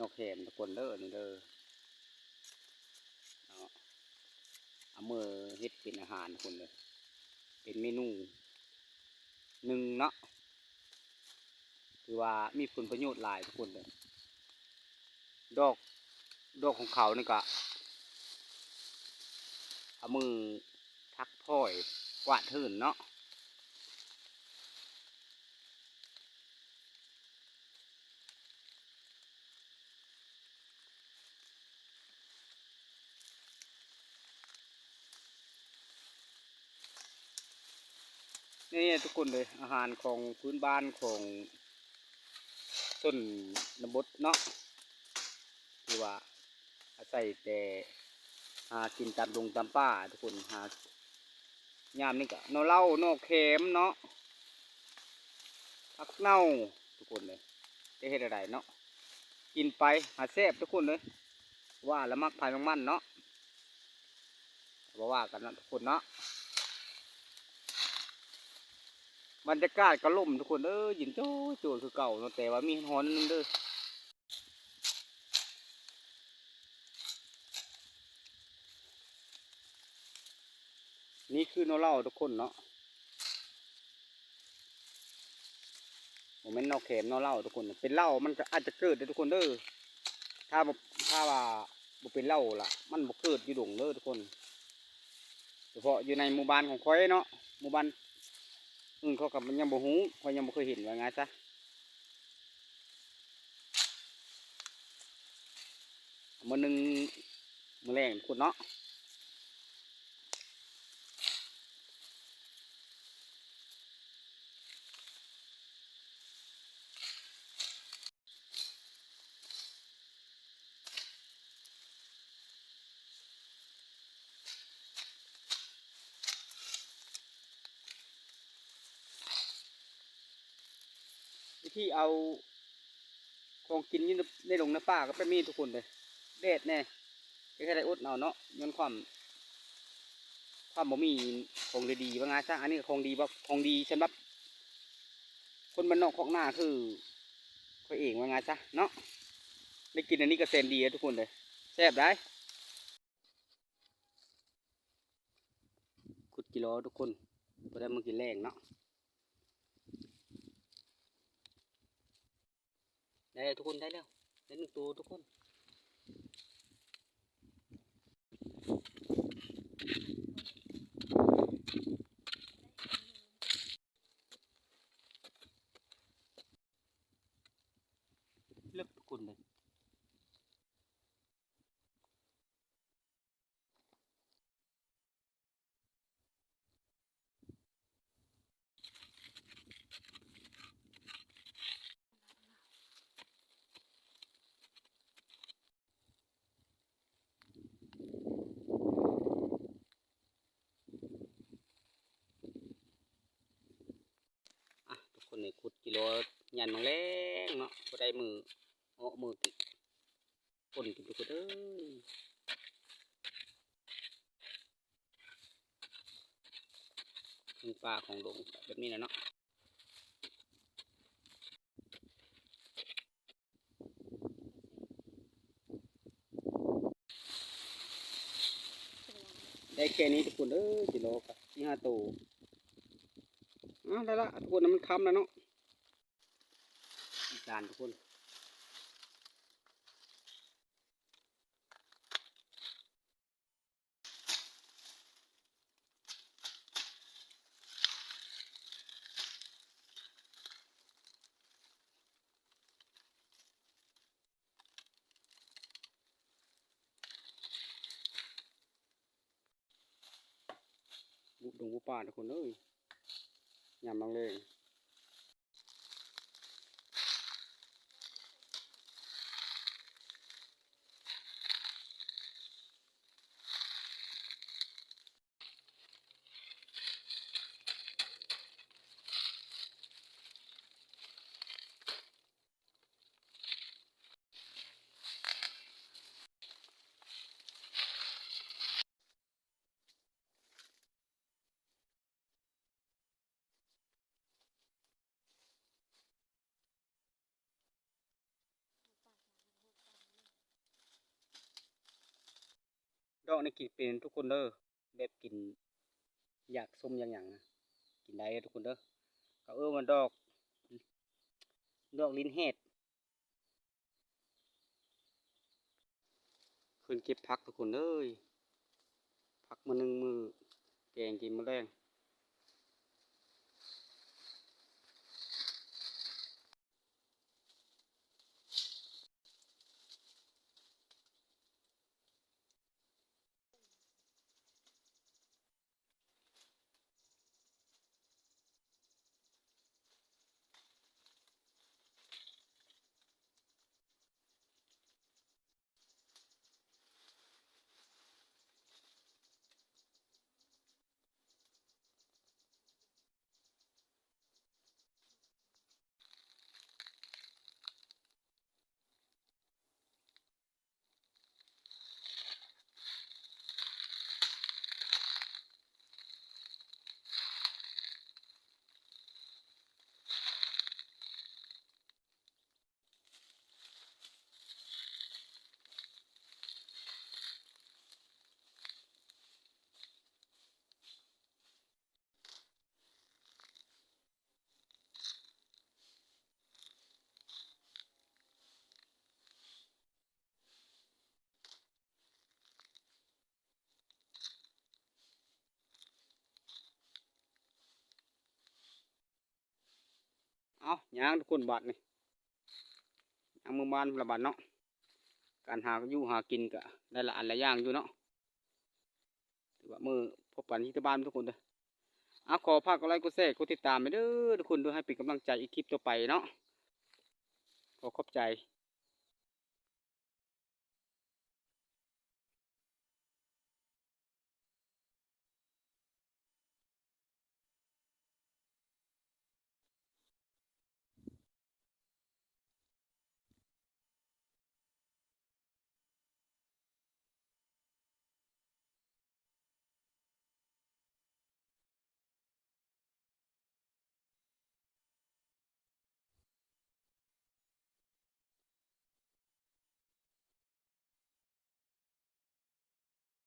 ນອກແຄມທຸກຄົນເດີ ນີ້ເດີເນາະ ເອົາມືເຮັດເປັນອາຫານທຸກຄົນເດີ ເປັນເມນູໜຶ່ງເນາະ ຖືວ່າມີຜົນປະໂຫຍດຫຼາຍທຸກຄົນເດີ ດອກ ດອກຂອງເຂົານີ້ກະເອົາມືຖັກພອຍກວາດເຮືອນເນາະ. ນີ້ທຸກຄົນເດີ ອາຫານຂອງພື້ນບ້ານຂອງຊົນນະບົດເນາະ ຄືວ່າອາໄສແຕ່ຫາກິນຕາມດົງຕາມປ່າທຸກຄົນ ຫາ ຍາມນີ້ກະໜໍ່ເຫຼົ່າ ໜໍ່ແຄມເນາະ ຜັກເນົ່າທຸກຄົນເອີຍ ຈະເຮັດແນວໃດເນາະ ກິນໄປຫາແຊບທຸກຄົນເອີຍ ວ່າລະມັກໃຜມັກມັນເນາະ ບໍ່ວ່າກັນເນາະທຸກຄົນເນາະ. ບັນຍາກາດກະລົມທຸກຄົນເອີຍ ເຢັນໂຈໂຈຄືເກົ່າເນາະ ແຕ່ວ່າມີຮ້ອນໜຶ່ງເດີ. ນີ້ຄືໜໍ່ເຫຼົ່າທຸກຄົນເນາະ ບໍ່ແມ່ນໜໍ່ແຄມ ໜໍ່ເຫຼົ່າທຸກຄົນ ເປັນເຫຼົ່າມັນກະອາດຈະເກີດເດີທຸກຄົນເດີ ຖ້າບໍ່ ຖ້າວ່າບໍ່ເປັນເຫຼົ່າລະ ມັນບໍ່ເກີດຢູ່ດົງເດີທຸກຄົນ ສະເພາະຢູ່ໃນໝູ່ບ້ານຂອງຂ້ອຍເນາະ ໝູ່ບ້ານອື່ນເຂົາກະຍັງບໍ່ຮູ້ ຂ້ອຍຍັງບໍ່ເຄີຍເຫັນ ວ່າງ່າຍຊະ. ມື້ໜຶ່ງ ມື້ແລງພຸ້ນເນາະ ວິທີເອົາຂອງກິນຢູ່ໃນ ໃນດົງໃນປ່າກະແບບນີ້ທຸກຄົນເດີ ແດດແດ່ ກໍແຄ່ໄດ້ອົດເອົາເນາະ ຍ້ອນຄວາມ ຄວາມບໍ່ມີຂອງດີໆ ວ່າງ່າຍຊະ ອັນນີ້ກະຂອງດີ ຂອງດີສຳລັບຄົນບ້ານນອກຄອກນາຄືຂ້ອຍເອງ ວ່າງ່າຍຊະເນາະ ໄດ້ກິນອັນນີ້ກະແສນດີແລ້ວທຸກຄົນເດີ ແຊບຫຼາຍ. ຂຸດກິໂລທຸກຄົນ ບໍ່ໄດ້ມາກິນແລງເນາະ ໄດ້ແລ້ວທຸກຄົນ ໄດ້ແລ້ວ ໄດ້ໜຶ່ງໂຕທຸກຄົນ ເລິກທຸກຄົນເລີຍ. ອ່ະ ທຸກຄົນເອີຍ ຂຸດກິໂລ ຍາມແລງເນາະ ພໍໄດ້ມື້ເອາະມື້ກິນ ຄົນກິນທຸກຄົນເອີຍ ຂອງປ່າຂອງດົງແບບນີ້ແຫຼະເນາະ. ໄດ້ແຄ່ນີ້ທຸກຄົນເອີຍ ຊິລໍກະສີ່ຫ້າໂຕ ອ້າວ ໄດ້ລະທຸກຄົນ ມັນຄ່ຳແລ້ວເນາະ ອີສານທຸກຄົນ. ບຸດດົງບຸດປ່າທຸກຄົນເອີຍ ຍາມແລງໆ. ອ່ ດອກນີ້ກິນເປັນທຸກຄົນເດີ ແບບກິນຢາກສົ້ມຢາກຫຍັງນະ ກິນໄດ້ເດີທຸກຄົນເດີ. ເຂົາເອີ້ນວ່າດອກ ດອກລີນເຫັດ. ຂຶ້ນເກັບຜັກທຸກຄົນເອີຍ ຜັກມື້ໜຶ່ງມື້ ແກງກິນມື້ແລງ. ເອົາ ຍ່າງທຸກຄົນບາດນີ້ ຍ່າງເມືອບ້ານລະບາດເນາະ. ການຫາຢູ່ຫາກິນກະໄດ້ລະອັນລະຢ່າງຢູ່ເນາະ. ຖືວ່າມື້ພົບກັນທີ່ບ້ານທຸກຄົນເດີ. ເອົາ ຂໍຝາກກົດໄລກົດແຊ ກົດຕິດຕາມໃຫ້ເດີທຸກຄົນເດີ ໃຫ້ເປັນກຳລັງໃຈອີກຄລິບຕໍ່ໄປເນາະ. ຂໍຂອບໃຈ.